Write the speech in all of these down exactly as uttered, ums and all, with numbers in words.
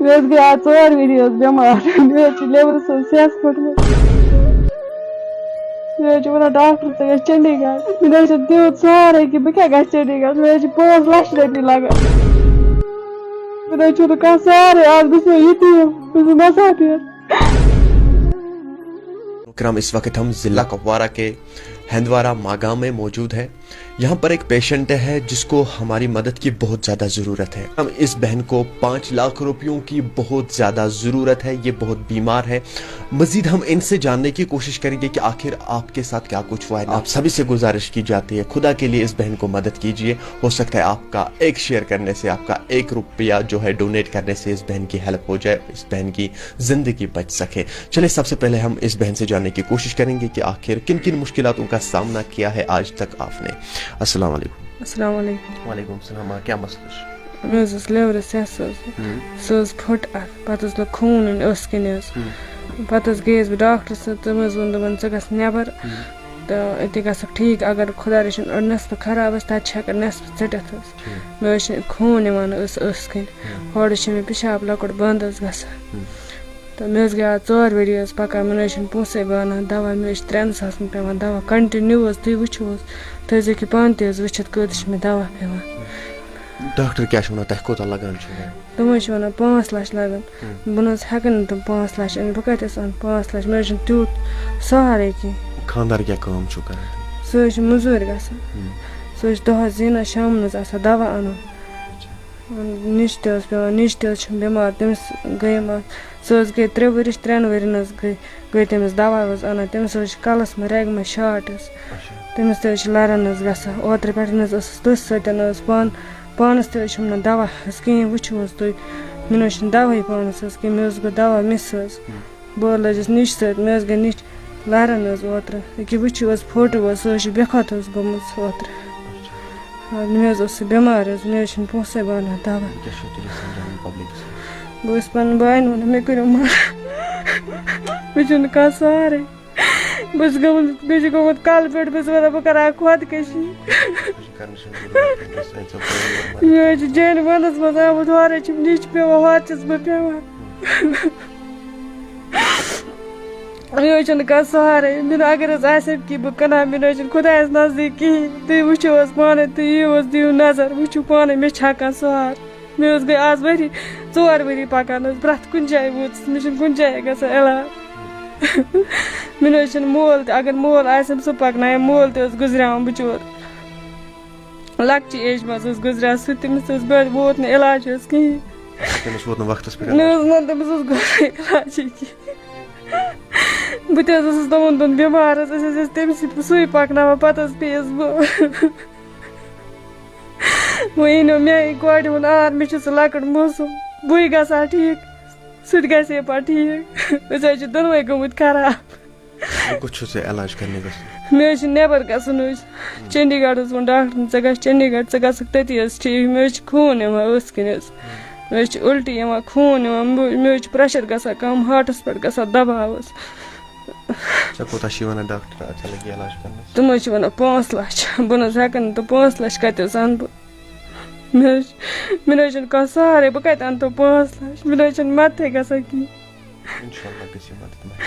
مےٚ حظ گٔے آز ژور ؤری حظ بٮ۪مار۔ مےٚ حظ چھِ liver-س حظ سٮ۪س پھٔٹمٕژ۔ مےٚ حظ چھِ وَنان ڈاکٹر، ژٕ گژھ چنڈی گڑھ۔ مےٚ نہ حظ چھُنہٕ تیوٗت سہارَے کہِ بہٕ کیٛاہ گژھٕ چنڈی گڑھ۔ مےٚ حظ چھِ پانٛژھ لَچھ رۄپیہِ لَگان۔ مےٚ نہ حظ چھُنہٕ کانٛہہ سہارَے۔ آز بہٕ چھُس ییٚتیٖم، بہٕ چھُس مُسافِر۔ کرام، اس وقت ہم ضلع کپوارہ کے ہندوارہ ماگام میں موجود ہیں۔ یہاں پر ایک پیشنٹ ہے جس کو ہماری مدد کی بہت زیادہ ضرورت ہے۔ ہم اس بہن کو پانچ لاکھ روپیوں کی بہت زیادہ ضرورت ہے، یہ بہت بیمار ہے۔ مزید ہم ان سے جاننے کی کوشش کریں گے کہ آخر آپ کے ساتھ کیا کچھ ہوا ہے۔ آپ سبھی سے گزارش کی جاتی ہے، خدا کے لیے اس بہن کو مدد کیجیے۔ ہو سکتا ہے آپ کا ایک شیئر کرنے سے، آپ کا ایک روپیہ جو ہے ڈونیٹ کرنے سے اس بہن کی ہیلپ ہو جائے، اس بہن کی زندگی بچ سکے۔ چلے، سب سے پہلے ہم اس بہن سے جاننے کی کوشش کریں گے کہ آخر کن کن مشکلاتوں کا سامنا کیا ہے آج تک آپ نے۔ السلام علیکم۔ السلام علیکم۔ وعلیکم السلام، آ، کیا مسئلہ چھُ؟ مےٚ حظ ٲس liver-س سٮ۪س حظ۔ ہم۔ سۄ حظ پھٔٹ اَتھ، پَتہٕ حظ لوٚگ خوٗن یُن ٲسہٕ کِنۍ حظ۔ ہم۔ پَتہٕ حظ گٔیَس بہٕ ڈاکٹرَس سۭتۍ، تٔمۍ حظ ووٚن، دوٚپُن، "ژٕ گژھ نٮ۪بَر ہم۔ تہٕ أتی گژھکھ ٹھیٖک۔ اگر خۄدا رٔچھِن أڑۍ نٮ۪صفہٕ خراب آسہِ، تَتہِ چھِ ہٮ۪کان نٮ۪صفہٕ ژٔٹِتھ حظ۔" ٹھیٖک۔ مےٚ حظ چھِ خوٗن یِوان ٲسہٕ ٲسہٕ کِنۍ۔ ہم۔ ہورٕ چھِ مےٚ پِشاب لۄکُٹ بنٛد حظ گژھان۔ ہم۔ تہٕ مےٚ حظ گٔے آز ژور ؤری حظ پَکان، مےٚ نہ حظ چھِنہٕ پونٛسَے بَنان دَوا، مےٚ حظ چھِ ترٛٮ۪ن ساسَن پٮ۪وان دَوا continue حظ، تُہۍ وٕچھِو حظ، تُہۍ حظ ہیٚکِو پانہٕ تہِ حظ وٕچھِتھ کۭتِس چھِ مےٚ دَوا پٮ۪وان۔ ڈاکٹر کیٛاہ چھُ وَنان، تۄہہِ کوٗتاہ لَگان چھُ؟ تِم حظ چھِ وَنان پانٛژھ لَچھ لَگَن۔ ہم۔ بہٕ نہ حظ ہٮ۪کہٕ نہٕ تِم پانٛژھ لَچھ أنِتھ، بہٕ کَتہِ حظ اَنہٕ پانٛژھ لَچھ؟ مےٚ حظ چھُنہٕ تیوٗت سہارَے کینٛہہ۔ خانٛدار کیٛاہ کٲم چھُو کَران تُہۍ؟ سُہ حظ چھِ مٔزوٗرۍ گژھان۔ ہم۔ سُہ حظ چھِ دۄہَس زینان، شامَن حظ آسان دَوا اَنُن۔ نِچ تہِ حظ پٮ۪وان، نِچ تہِ حظ چھِ بٮ۪مار، تٔمِس گٔے یِم اَتھ، سُہ حظ گٔے ترٛےٚ ؤرِش، ترٛٮ۪ن ؤرِین حظ گٔے، گٔے تٔمِس دَوا حظ اَنان، تٔمِس حظ چھِ کَلَس منٛز رٮ۪گہِ منٛز شاٹ حظ۔ اچھا۔ تٔمِس تہِ حظ چھِ لَرَن حظ گژھان۔ اوترٕ پٮ۪ٹھ حظ ٲسٕس تٔتھۍ سۭتۍ حظ پانہٕ، پانَس تہِ حظ چھُم نہٕ دَوا حظ کِہیٖنۍ، وٕچھِو حظ تُہۍ، مےٚ نہ حظ چھِنہٕ دَوہٕے پانَس حظ کِہیٖنۍ، مےٚ حظ گوٚو دَوا مِس حظ۔ بہٕ حظ لٔجِس نِچہِ سۭتۍ، مےٚ حظ گٔے نِچ لَرَن حظ اوترٕ، ییٚکیٛاہ وٕچھِو حظ فوٹو حظ، سُہ حظ چھِ بے خۄد حظ گوٚمُت اوترٕ۔ آ، مےٚ حظ اوس سُہ بٮ۪مار حظ، مےٚ حظ چھِنہٕ پونٛسَے بَنان دَوا۔ کیٛاہ چھِو تُہۍ یَژھان جَنرَل پَبلِکَس منٛز؟ بہٕ ٲسٕس پَنُن بٲے وَنان، مےٚ کٔرِو مَدَد، مےٚ چھُنہٕ کانٛہہ سہارَے۔ بہٕ چھُس گوٚمُت، مےٚ چھُ گوٚمُت کَلہٕ پٮ۪ٹھ، بہٕ چھُس وَنان بہٕ کَرٕ ہا خۄدکٔشی۔ یہِ چھُ کَرنہٕ چھُنہٕ ضروٗرت کینٛہہ، یُس أمۍ سٕنٛز پرابلم مےٚ حظ چھِ جیٚنۍ وَنَس منٛز آمُت، ہورٕ حظ چھِم نِچ پٮ۪وان، ہورٕ چھَس بہٕ پٮ۪وان۔ مےٚ حظ چھُنہٕ کانٛہہ سہارَے۔ مےٚ نہٕ اگر حظ آسہِ ہا کہِ بہٕ کٕنہٕ ہا، مےٚ نہٕ حظ چھُنہٕ خۄدایَس نزدیٖک کِہیٖنۍ۔ تُہۍ وٕچھِو حظ پانَے، تُہۍ یِیِو حظ، دِیِو نظر، وٕچھِو پانَے مےٚ چھا کانٛہہ سہارٕ۔ مےٚ حظ گٔے آز ؤری، ژور ؤری پَکان حظ، پرٛٮ۪تھ کُنہِ جایہِ ووتُس، مےٚ چھُنہٕ کُنہِ جایہِ گژھان علاج۔ مےٚ نہٕ حظ چھُنہٕ مول تہِ، اگر مول آسہِ ہم، سُہ پَکنایہِ، مول تہِ اوس گُزریٛاوان بِچور۔ لۄکچہِ ایجہِ منٛز اوس گُزریٛاو سُہ، تٔمِس اوس بٔڑ ووت نہٕ علاج حظ کِہیٖنۍ۔ تٔمِس ووت نہٕ وقتَس پٮ۪ٹھ نہ علاج۔ حظ، نہ تٔمِس اوس گۄڈَے علاجٕے کِہیٖنۍ۔ بہٕ تہِ حظ ٲسٕس تِمَن دۄہَن بٮ۪مار حظ، أسۍ حظ ٲسۍ تٔمسٕے سُے پَکناوان، پَتہٕ حظ پیٚیَس بہٕ۔ وۄنۍ یی نہٕ مےٚ یہِ کورِ ہُنٛد آر، مےٚ چھُ سُہ لۄکُٹ موسم، بٕے گژھٕ ہا ٹھیٖک، سُہ تہِ گژھِ ہے پَتہٕ ٹھیٖک۔ أسۍ حظ چھِ دۄنوَے گٔمٕتۍ خراب۔ وۄنۍ کوٚت چھُ ژےٚ علاج کرنہِ گژھُن؟ مےٚ حظ چھِ نٮ۪بَر گژھُن حظ۔ چنڈی گڑھ حظ ووٚن ڈاکٹرَن، "ژٕ گژھ چنڈی گڑھ، ژٕ گژھکھ تٔتی حظ ٹھیٖک۔" مےٚ حظ چھِ خوٗن یِوان ٲسہٕ کِنۍ حظ۔ مےٚ حظ چھِ اُلٹی یِوان، خوٗن یِوان، مےٚ مےٚ حظ چھِ پرٛٮ۪شَر گژھان کَم، ہاٹَس پٮ۪ٹھ گژھان دَباو حظ۔ ژےٚ کوٗتاہ چھِ وَنان ڈاکٹر، اَتھ ژےٚ لَگہِ علاج کرنَس؟ تِم حظ چھِ وَنان پانٛژھ لَچھ، بہٕ نہ حظ ہٮ۪کَن نہٕ تِم پانٛژھ لَچھ کَتہِ حظ اَنہٕ بہٕ؟ مےٚ حظ، مےٚ نہ حظ چھُنہٕ کانٛہہ سہارَے، بہٕ کَتہِ اَنہٕ تِم پانٛژھ لَچھ؟ مےٚ نہ حظ چھُنہٕ مَدتھٕے گژھان کِہیٖنۍ۔ اِنشاءاللہ گژھِ مدد مدد۔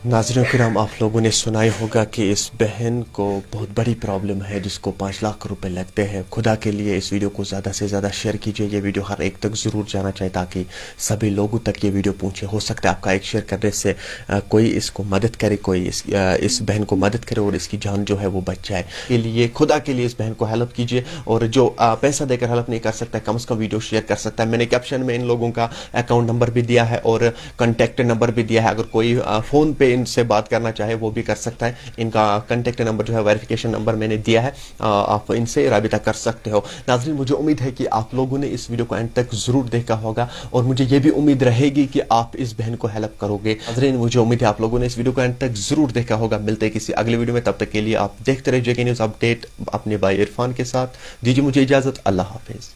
ناظرین کرام، آپ لوگوں نے سنا ہی ہوگا کہ اس بہن کو بہت بڑی پرابلم ہے، جس کو پانچ لاکھ روپے لگتے ہیں۔ خدا کے لیے اس ویڈیو کو زیادہ سے زیادہ شیئر کیجیے، یہ ویڈیو ہر ایک تک ضرور جانا چاہیے، تاکہ سبھی لوگوں تک یہ ویڈیو پہنچے۔ ہو سکتا ہے آپ کا ایک شیئر کرنے سے، آ، کوئی اس کو مدد کرے، کوئی اس، آ، اس بہن کو مدد کرے اور اس کی جان جو ہے وہ بچ جائے۔ کے لیے، خدا کے لیے اس بہن کو ہیلپ کیجیے، اور جو، آ، پیسہ دے کر ہیلپ نہیں کر سکتا، کم از کم ویڈیو شیئر کر سکتا ہے۔ میں نے کیپشن میں ان لوگوں کا اکاؤنٹ نمبر بھی دیا ہے اور کانٹیکٹ نمبر بھی دیا ہے۔ اگر کوئی، آ، فون پہ ان سے بات کرنا چاہے، وہ بھی کر سکتا ہے۔ ان کا کانٹیکٹ نمبر جو ہے، ویریفیکیشن نمبر میں نے دیا ہے، آ، آپ ان سے رابطہ کر سکتے ہو۔ ناظرین، مجھے امید ہے کہ آپ لوگوں نے اس ویڈیو کو اینڈ تک ضرور دیکھا ہوگا اور مجھے یہ بھی امید رہے گی کہ آپ اس بہن کو ہیلپ کرو گے۔ ناظرین، مجھے امید ہے آپ لوگوں نے اس ویڈیو کو اینڈ تک ضرور دیکھا ہوگا۔ ملتے ہیں کسی اگلے ویڈیو میں، تب تک کے لیے آپ دیکھتے رہیے جے کے نیوز اپڈیٹ اپنے بھائی عرفان کے ساتھ۔ دیجیے مجھے اجازت، اللہ حافظ۔